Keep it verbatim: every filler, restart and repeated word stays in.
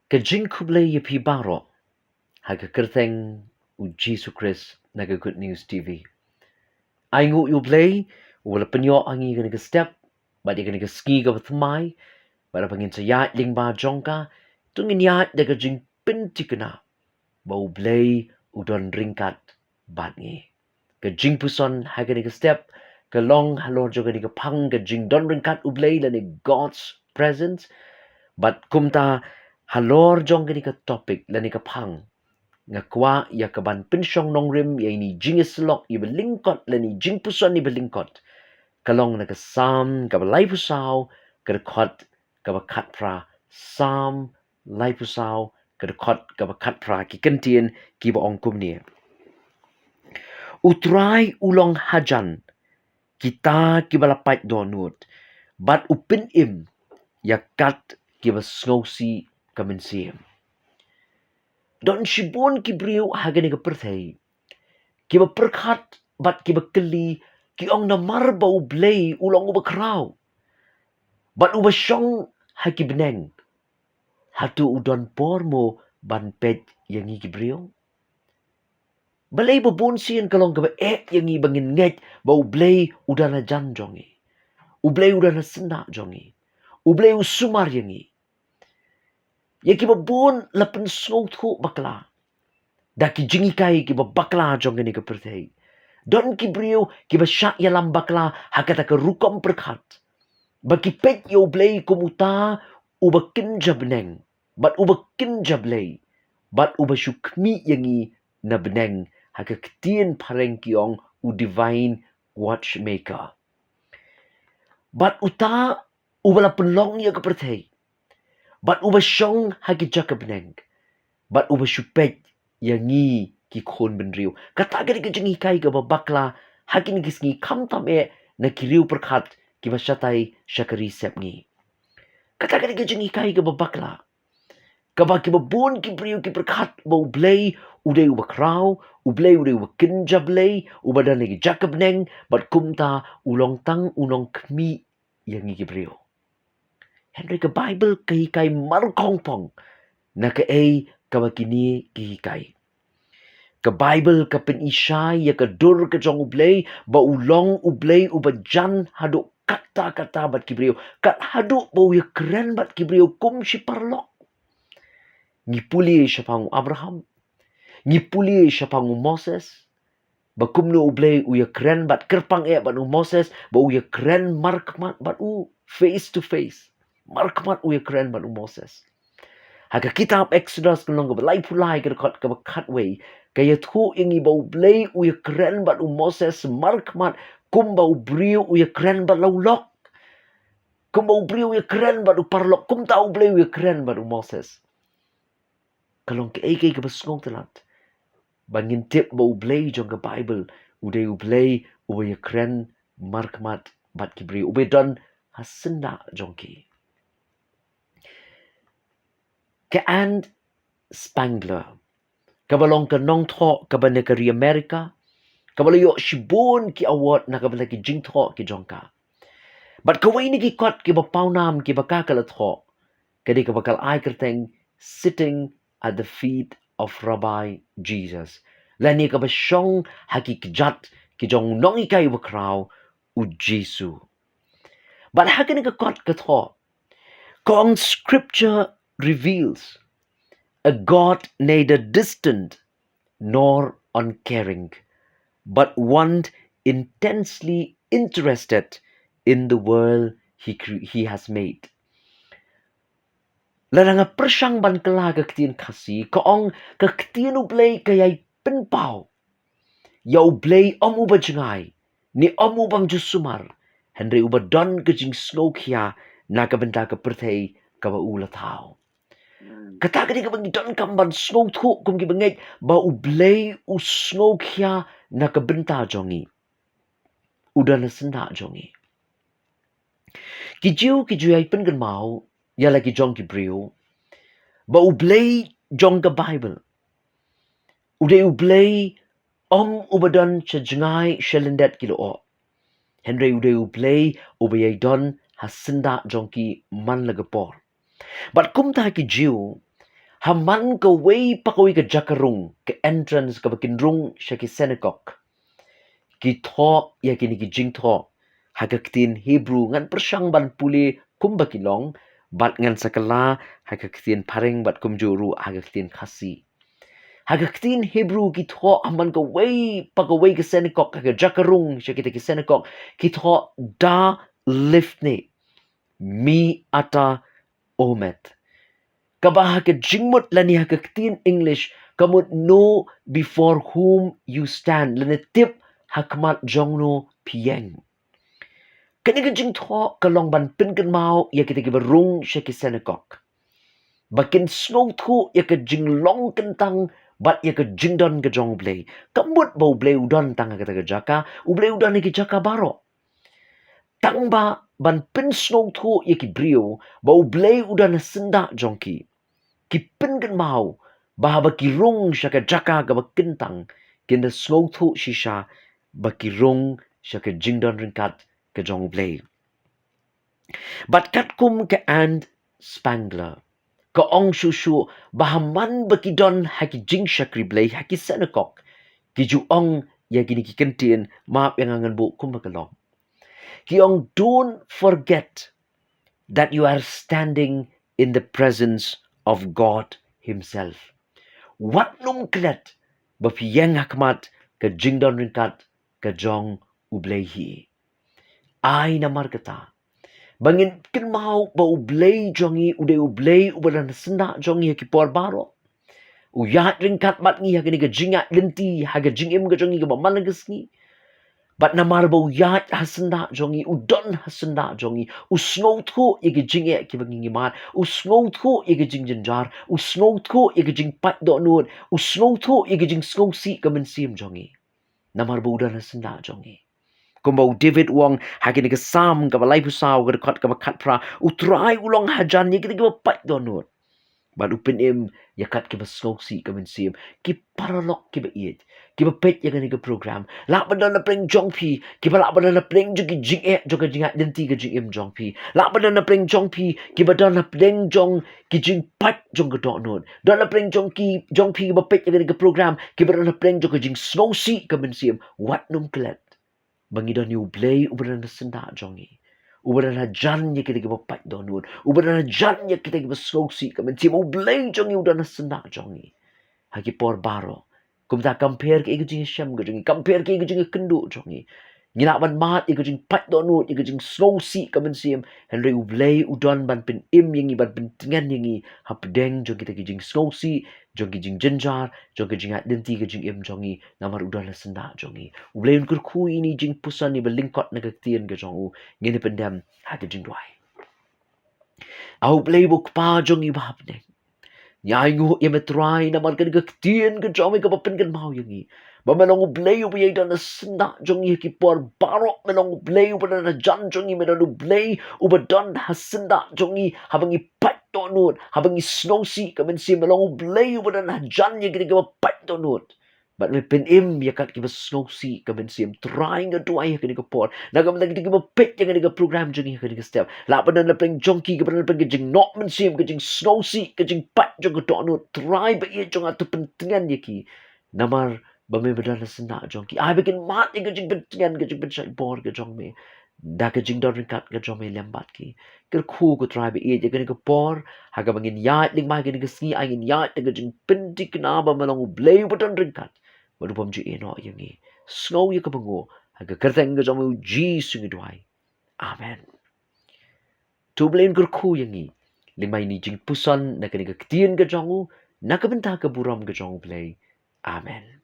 Ka jingkhublei ïa phi baroh ha ka kyrteng u Jisu Khrist na ka Good News T V. Ai nguh ïa u Blei uba la pynïoh ha ngi kane ka step bad ïa kane ka sngi kaba thymmai, bad haba ngin sa ïaid lyngba jong ka, to ngin ïaid da ka jingpynthikna ba u Blei u don ryngkat bad ngi. Ka jingpuson ha kane ka step ka long halor jong kane ka phang, ka jingdon ryngkat u Blei lane God's presence. Bad kumta halor jong kane ka topic lane ka phang, nga kwah ïa ka ban pynshong nongrim ïa ine i jingïasyllok iba lyngkot lane i jingpuson iba lyngkot, ka long na ka Salm kaba laiphew saw, ka dkhot kaba khatphra. Salm laiphew saw, ka dkhot kaba khatphra, ki kyntien kiba ong kumne: U Trai u long hajan kita kiba la pait dohnud, bad u pynim ïa kat kiba sngewsih ka mynsiem. Don shibun ki briew ha kane ka pyrthei kiba pyrkhat bad kiba kylli, ki ong namar ba u Blei u long uba khraw bad uba shong ha ki bneng, hato u don por mo ban peit ïa ngi ki briew? Balei ba bun sien ka long kaba eh ïa ngi ba ngin ngeit ba u Blei u don hajan jong ngi, u Blei u don hasyndah jong ngi, u Blei u sumar ïa ngi? Ïa kiba bun la pynsngewthuh bakla da ki jinghikai kiba bakla jong kane ka pyrthei. Don ki briew kiba shah ïalam bakla ha kata ka rukom pyrkhat ba ki peit ïa u Blei kum uta uba kynja bneng bad uba kynja Blei bad uba shu khmih ïa ngi na bneng, ha ka ktien phareng ki ong u divine watchmaker. Bad uta uba la pynlong ïa ka pyrthei bad uba shong ha ki jaka bneng bad uba shu peit ïa ngi ki khun bynriew. Kata ka dei ka jinghikai kaba bakla ha kine ki sngi, khamtam eh na ki riew pyrkhat kiba shatai sha ka ri sepngi. Kata ka dei ka jinghikai kaba bakla, kaba kiba bun ki briew ki pyrkhat ba u Blei u dei uba khraw, u Blei u dei uba kynja Blei, uba don ha ki jaka bneng, bad kumta u long tang u nongkhmih ïa ngi ki briew. Hynrei ka Baibl ka hikai markhongpong na kaei kaba kine ki hikai. Ka Baibl ka pyni shai ïa ka dur ka jong u Blei, ba u long u Blei uba jan haduh katta katta bad ki briew, kat haduh ba u ïakren bad ki briew kum shi paralok. Ngi pule shaphang u Abraham, ngi pule shaphang u Moses, ba kumno u Blei u ïakren bad kyrpang eh bad u Moses, ba u ïakren markhmat bad u, face to face. Markhmat u ïakren bad u Moses. Ha ka kitab Exodus ka lynnong kaba laiphew lai ka dkhot kaba khatwei, ka ïathuh ïa ngi ba u Blei u ïakren bad u Moses markhmat kumba u briew u ïakren bad la u lok. Kumba u briew u ïakren bad u paralok, kumta u Blei u ïakren bad u Moses. Ka long kaei kaei kaba sngewtynnat ba ngin tip ba u Blei jong ka Baibl u dei u Blei uba ïakren markhmat bad ki briew, uba don hasyndah jong ki. Ka Anne Spangler, kaba long ka nongthoh kaba na ka ri Amerika, kaba la ïoh shibun ki award na ka bynta ki jingthoh ki jong ka. Bad kawei na ki kot kiba pawnam kiba ka ka la thoh, ka dei kaba ka la ai kyrteng Sitting at the Feet of Rabbi Jesus, lane kaba shong ha ki kjat ki jong u nonghikai uba khraw, u Jisu. Bad ha kane ka kot ka thoh, ka ong, "Scripture reveals a God neither distant nor uncaring, but one intensely interested in the world he, cre- he has made." Lada nga pyrshang ban kylla ka ktien Khasi, ka ong, ka ktien u Blei ka ïai pynpaw ïa u Blei ym uba jngai, ne ym u bym ju sumar, hynrei uba don ka jingsngewkhia na ka bynta ka pyrthei kaba u la thaw. Kata ka dei kaba ngi donkam ban sngewthuh kum kiba ngeit ba u Blei u sngewkhia na ka bynta jong ngi, u don hasyndah jong ngi. Ki Jiw ki ju ïai pynkynmaw ïa la ki jong ki briew ba u Blei jong ka Baibl u dei u Blei ym uba don sha jngai sha lyndet ki lyoh, hynrei u dei u Blei uba ïai don hasyndah jong ki man la ka por. Bad kumta ki Jiw Ha man kawei pa kawei ka jaka rung, ka entrance kaba kin rung sha ki synagog, ki thoh ïa kine ki jingthoh ha ka ktien Hebrew. Ngan pyrshang ban pule kumba ki long, bad ngan sa kylla ha ka ktien Phareng bad kumjuh ruh ha ka ktien Khasi. Ha ka ktien Hebrew ki thoh ha man kawei pa kawei ka synagog, ha ka jaka rung sha kita ki synagog, ki thoh da lifnei mi ata omed. Kaba ha ka jingmut lane ha ka ktien English ka mut know before whom you stand, lane tip ha khmat jong no phi ïeng. Kane ka jingthoh ka long ban pynkynmaw ïa kita kiba rung sha ki synagog ba kin sngewthuh ïa ka jinglong kyntang bad ïa ka jingdon ka jong U Blei. Ka mut ba U Blei u don tang ha kata ka jaka, U Blei u don ha ki jaka baroh. Tang ba ban pynsngewthuh ïa ki briew ba U Blei u don ha syndah jong ki, ki pynkynmaw ba haba ki rung sha ka jaka kaba kyntang, kin da sngewthuh shisha ba ki rung sha ka jingdon ryngkat ka jong U Blei. Bad katkum ka Anne Spangler, ka ong shuh shuh ba ha man ba ki don ha ki jingshakri Blei, ha ki synagog, ki ju ong ïa kine ki kyntien, map ïa nga ngan buh kumba ka long. Ki ong, "Don't forget that you are standing in the presence of God Himself." Wat nym klet ba phi ïeng ha khmat ka jingdon ryngkat ka jong U Blei hi. Ai namar kata ba ngin kynmaw ba U Blei jong ngi u dei U Blei uba don ha syndah jong ngi ha ki por baroh. U ïaid ryngkat bad ngi ha kane ka jingïaid lynti, ha ka jingim ka jong ngi kaba man la ka sngi. Bad namar ba u ïaid ha syndah jong ngi, u don ha syndah jong ngi, u sngewthuh ïa ki jingeh kiba ngi mad, u sngewthuh ïa ki jingjynjar, u sngewthuh ïa ki jingpait dohnud, u sngewthuh ïa ki jingsngewsih ka mynsiem jong ngi. Namar ba u don ha syndah jong ngi. Kumba u David u ong ha kane ka Salm kaba laiphew saw, ka dkhot kaba khatphra, U Trai u long hajan ïa kita kiba pait dohnud. Bad u pynim ïa kat kiba sngewsih ka mynsiem. Ki paralok kiba ïeit, kiba peit ïa kane ka program, lah ban don na pdeng jong phi kiba lah ban don na pdeng jong ki jingeh jong ka jingïaid lynti ka jingim jong phi. Lah ban don na pdeng jong phi kiba don na pdeng jong ki jingpait jong ka dohnud. Don na pdeng jong ki, jong phi kiba peit ïa kane ka program, kiba don na pdeng jong ka jingsngewsih ka mynsiem. Wat nym klet ba ngi don ïa U Blei uba don ha syndah jong ngi, uba don hajan ïa kita kiba pait dohnud, uba don hajan ïa kita kiba sngewsih ka mynsiem. U Blei jong ngi u don ha syndah jong ngi ha ki por baroh. Kumta kam pher kaei ka jingshem ka jong ngi, kam pher kaei ka jingkynduh jong ngi, ngi lah ban mad ïa ka jingpait dohnud, ïa ka jingsngewsih ka mynsiem, hynrei U Blei u don ban pynim ïa ngi, ban pyntngen ïa ngi hapdeng jong kita ki jingsngewsih, jong ki jingjynjar, jong ki jingïaid lynti ka jingim jong ngi, namar u don ha syndah jong ngi. U Blei un kyrkhu ïa ine i jingpuson iba lyngkot na ka ktien ka jong u. Ngin ïa pyndem ha ka jingduwai. A U Blei U Kpa jong ngi uba ha bneng, ngi ainguh ïa me Trai namar kane ka ktien ka jong me kaba pynkynmaw ïa ngi ba me long U Blei uba ïadon ha syndah jong ngi ha ki por baroh. Me long U Blei uba don hajan jong ngi, me don U Blei uba don ha syndah jong ngi haba ngi pait dohnud, haba ngi sngewsih ka mynsiem. Me long U Blei uba don hajan ïa kita kiba pait dohnud. Bad me pynim ïa kat kiba sngewsih ka mynsiem. Trai nga duwai ha kane ka por na ka bynta kita kiba peit ïa kane ka program jong ngi ha kane ka step, lah ban don na pdeng jong ki kaba don na pdeng ka jingnoh mynsiem, ka jingsngewsih, ka jingpait jong ka dohnud. Trai ba ïeit jong nga, to pyntngen ïa ki namar ba me ba don ha syndah jong ki. Ai ba kin mad ïa ka jingpyntngen, ka jingpynshait bor ka jong me da ka jingdon ryngkat ka jong me lem bad ki. Kyrkhu ko Trai ba ïeit ïa kane ka por ha kaba ngin ïaid lyngba ha kane ka sngi, ai ngin ïaid da ka jingpynthikna ba me long U Blei uba don ryngkat bad u bym ju ïehnoh ïa ngi. Sngew ïa kaba nguh, ha ka kyrteng ka jong me U Jisu ngi duwai. Amen. To U Blei un kyrkhu ïa ngi lyngba ine i jingpuson na kane ka ktien ka jong u, na ka bynta ka burom ka jong U Blei. Amen.